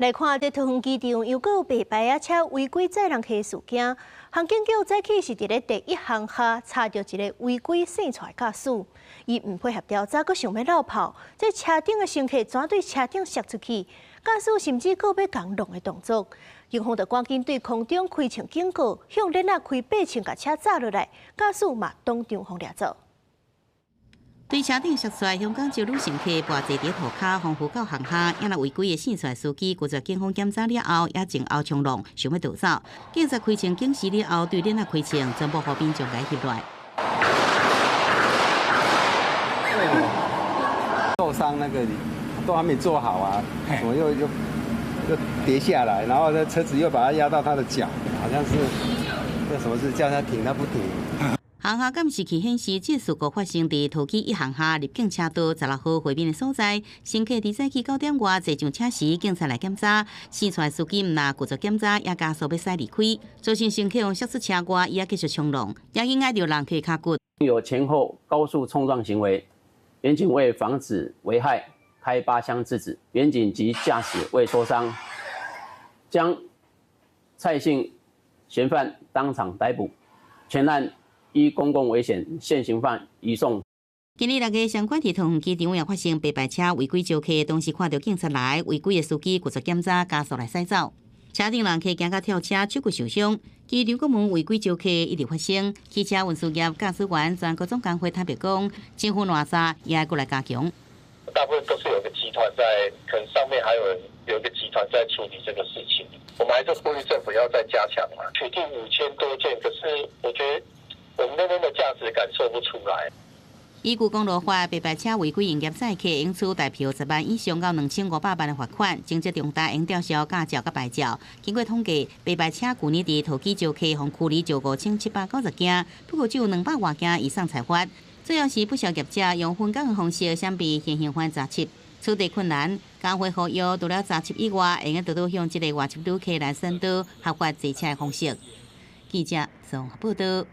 來看，佇桃園機場又閣有白牌仔車違規載人客事件。航警局早起是佇咧第一航廈查著一个違規駛出駕駛，伊毋配合調查，閣想欲落跑，這車頂的乘客怎對車頂摔出去？駕駛甚至閣欲共挵的動作，警方就趕緊對空中開槍警告，向鏈仔開8寸共車砸落來，駕駛嘛當場予掠走。對車頂摔出來，香港籍女乘客跋坐佇塗跤，防護到航廈，也若違規的駛出來司機，拒絕警方檢查了後，也前後衝撞，想欲逃走。警察開槍警示了後，對鏈仔開槍，全部予民眾共翕落來。受傷那個都還沒做好啊，怎麼又跌下來，然後這車子又把他壓到他的腳，好像是那什麼事叫他停，他不停。航廈監視器顯示，這事故發生佇桃機一航廈入境車道16號會面的所在。乘客佇早起9點外坐上車時，警察來檢查，試出來司機毋但拒絕檢查，也加速欲駛離開，造成乘客予摔出車外，伊也繼續衝撞，也緊挨著人客跤骨。有前後高速衝撞行為，員警為防止危害，開8槍制止，員警及駕駛未受傷，將蔡姓嫌犯當場逮捕，全案依公共危險現行犯移送。今年六月，相關佇桃園機場也發生白牌車違規招客，當時看著警察來，違規的司機拒絕檢查，加速來駛走，車頂人客驚甲跳車，手骨受傷。機場國門違規招客一直發生，汽車運輸業駕駛員全國總工會坦白講，政府爛沙也愛閣來加強。大部分都是有個集團在，可能上面還有人有一個集團在處理這個事情。我們還是呼籲政府要再加強嘛，取締5000多件，可是我覺得我們那邊的價值感受不出來。依據公路法，白牌車違規營業載客，應處台票10萬以上到2500萬的罰款，情節重大應吊銷駕照佮牌照。經過統計，白牌車舊年佇桃機招客，予驅離就5790件，不過只有200外件以上裁罰。主要是不少業者用分工的方式，閃避現行犯查緝，取締困難。工會呼籲，除了查緝以外，會用多多向這个外籍旅客來宣導合法坐車的方式。記者綜合報導。